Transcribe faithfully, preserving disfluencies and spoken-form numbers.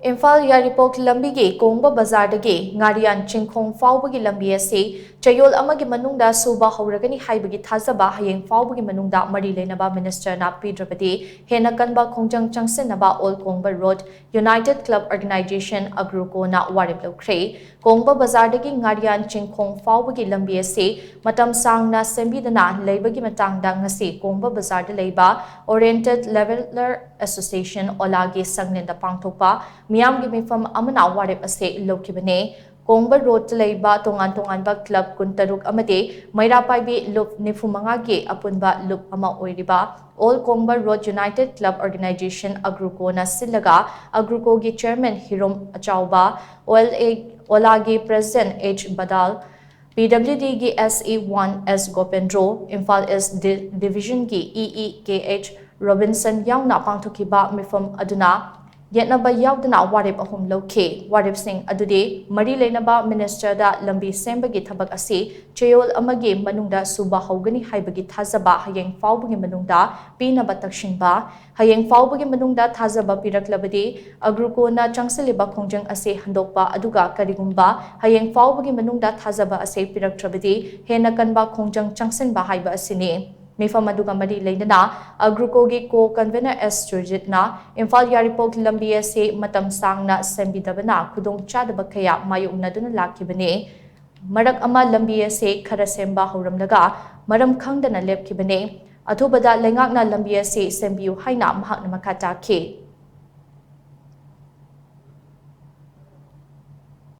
ꯏꯝꯐꯥꯜ ꯌꯥꯏꯔꯤꯄꯣꯛ ꯂꯝꯕꯤꯒꯤ ꯀꯣꯡꯕ ꯕꯖꯥꯔꯗꯒꯤ ꯉꯥꯔꯤꯌꯥꯟ ꯆꯤꯡꯈꯣꯡ ꯐꯥꯎꯕꯒꯤ ꯂꯝꯕꯤ ꯑꯁꯤ ꯆꯌꯣꯜ ꯑꯃꯒꯤ ꯃꯅꯨꯡꯗ ꯁꯨꯕ ꯍꯧꯔꯒꯅꯤ ꯍꯥꯏꯕꯒꯤ ꯊꯥꯖꯕ ꯍꯌꯦꯡ ꯐꯥꯎꯕꯒꯤ ꯃꯅꯨꯡꯗ ꯃꯔꯤ ꯂꯩꯅꯕ ꯃꯤꯅꯤꯁꯇꯔꯅ ꯄꯤꯗ꯭ꯔꯕꯗꯤ ꯍꯦꯟꯅ ꯀꯟꯕ ꯈꯣꯡꯖꯪ ꯆꯪꯁꯤꯟꯅꯕ all Kongba road united club organisation, ꯑꯒ꯭ꯔꯨꯀꯣꯅ ꯋꯥꯔꯦꯞ ꯂꯧꯈ꯭ꯔꯦ꯫ ꯀꯣꯡꯕ ꯕꯖꯥꯔꯗꯒꯤ ꯉꯥꯔꯤꯌꯥꯟ ꯆꯤꯡꯈꯣꯡ ꯐꯥꯎꯕꯒꯤ ꯂꯝꯕꯤ ꯑꯁꯤ ꯃꯇꯝ ꯁꯥꯡꯅ ꯁꯦꯝꯕꯤꯗꯅ ꯂꯩꯕꯒꯤ ꯃꯇꯥꯡꯗ ꯉꯁꯤ ꯀꯣꯡꯕ ꯕꯖꯥꯔꯗ ꯂꯩꯕ ꯑꯣꯔꯤꯌꯦꯟꯇꯦꯗ ꯂꯦꯚꯦꯂꯔ ꯑꯦꯁꯣꯁꯤꯌꯦꯁꯟ, ꯑꯣꯂꯥꯒꯤ ꯁꯪꯂꯦꯟꯗ ꯄꯥꯡꯊꯣꯛꯄ ꯃꯤꯌꯥꯝꯒꯤ ꯃꯤꯐꯝ ꯑꯃꯅ ꯋꯥꯔꯦꯞ ꯑꯁꯤ ꯂꯧꯈꯤꯕꯅꯤ꯫ ꯀꯣꯡꯕ ꯔꯣꯗꯇ ꯂꯩꯕ ꯇꯣꯉꯥꯟ ꯇꯣꯉꯥꯟꯕ ꯀ꯭ꯂꯕ ꯀꯨꯟꯇꯔꯨꯛ ꯑꯃꯗꯤ ꯃꯩꯔꯥ ꯄꯥꯏꯕꯤ ꯂꯨꯞ ꯅꯤꯐꯨ ꯃꯉꯥꯒꯤ ꯑꯄꯨꯟꯕ ꯂꯨꯞ ꯑꯃ ꯑꯣꯏꯔꯤꯕ all Kongba road united club organisation, ꯑꯒ꯭ꯔꯨꯀꯣꯅ ꯁꯤꯜꯂꯒ, ꯑꯒ꯭ꯔꯨꯀꯣꯒꯤ ꯆꯦꯌꯔꯃꯦꯟ ꯍꯤꯔꯣꯝ ꯑꯆꯥꯎꯕ, ꯑꯣ ꯑꯦꯜ ꯑꯦ, ꯑꯣꯂꯥꯒꯤ president H Badal, P W ꯗꯤꯒꯤ S E one S Gopendro, Imphal east ꯗꯤ-, ꯗꯤꯚꯤꯖꯟꯒꯤ E E K H Robinson ꯌꯥꯎꯅ ꯄꯥꯡꯊꯣꯛꯈꯤꯕ ꯃꯤꯐꯝ ꯑꯗꯨꯅ ꯌꯦꯠꯅꯕ ꯌꯥꯎꯗꯅ ꯋꯥꯔꯦꯞ ꯑꯍꯨꯝ ꯂꯧꯈꯤ꯫ ꯋꯥꯔꯦꯞꯁꯤꯡ ꯑꯗꯨꯗꯤ ꯃꯔꯤ ꯂꯩꯅꯕ ꯃꯤꯅꯤꯁꯇꯔꯗ ꯂꯝꯕꯤ ꯁꯦꯝꯕꯒꯤ ꯊꯕꯛ ꯑꯁꯤ ꯆꯌꯣꯜ ꯑꯃꯒꯤ ꯃꯅꯨꯡꯗ ꯁꯨꯕ ꯍꯧꯒꯅꯤ ꯍꯥꯏꯕꯒꯤ ꯊꯥꯖꯕ ꯍꯌꯦꯡ ꯐꯥꯎꯕꯒꯤ ꯃꯅꯨꯡꯗ ꯄꯤꯅꯕ ꯇꯛꯁꯤꯟꯕ, ꯍꯌꯦꯡ ꯐꯥꯎꯕꯒꯤ ꯃꯅꯨꯡꯗ ꯊꯥꯖꯕ ꯄꯤꯔꯛꯂꯕꯗꯤ ꯑꯒ꯭ꯔꯨꯀꯣꯅ ꯆꯪꯁꯤꯜꯂꯤꯕ ꯈꯣꯡꯖꯪ ꯑꯁꯤ ꯍꯟꯗꯣꯛꯄ, ꯑꯗꯨꯒ ꯀꯔꯤꯒꯨꯝꯕ ꯍꯌꯦꯡ ꯐꯥꯎꯕꯒꯤ ꯃꯅꯨꯡꯗ ꯊꯥꯖꯕ ꯑꯁꯤ ꯄꯤꯔꯛꯇ꯭ꯔꯕꯗꯤ ꯍꯦꯟꯅ ꯀꯟꯕ ꯈꯣꯡꯖꯪ ꯆꯪꯁꯤꯟꯕ ꯍꯥꯏꯕ ꯑꯁꯤꯅꯤ꯫ ꯃꯤꯐꯝ ꯑꯗꯨꯒ ꯃꯔꯤ ꯂꯩꯅꯅ ꯑꯒ꯭ꯔꯨꯀꯣꯒꯤ ꯀꯣ ꯀꯟꯚꯦꯅꯔ ꯑꯦꯁ ꯁꯨꯔꯖꯤꯠꯅ ꯏꯝꯐꯥꯜ ꯌꯥꯏꯔꯤꯄꯣꯛ ꯂꯝꯕꯤ ꯑꯁꯤ ꯃꯇꯝ ꯁꯥꯡꯅ ꯁꯦꯝꯕꯤꯗꯕꯅ ꯈꯨꯗꯣꯡꯆꯥꯗꯕ ꯀꯌꯥ ꯃꯥꯌꯣꯛꯅꯗꯨꯅ ꯂꯥꯛꯈꯤꯕꯅꯤ꯫ ꯃꯔꯛ ꯑꯃ ꯂꯝꯕꯤ ꯑꯁꯤ ꯈꯔ ꯁꯦꯝꯕ ꯍꯧꯔꯝꯂꯒ ꯃꯔꯝ ꯈꯪꯗꯅ ꯂꯦꯞꯈꯤꯕꯅꯤ꯫ ꯑꯊꯨꯕꯗ ꯂꯩꯉꯥꯛꯅ ꯂꯝꯕꯤ ꯑꯁꯤ ꯁꯦꯝꯕꯤꯌꯨ ꯍꯥꯏꯅ ꯃꯍꯥꯛꯅ ꯃꯈꯥ ꯇꯥꯈꯤ꯫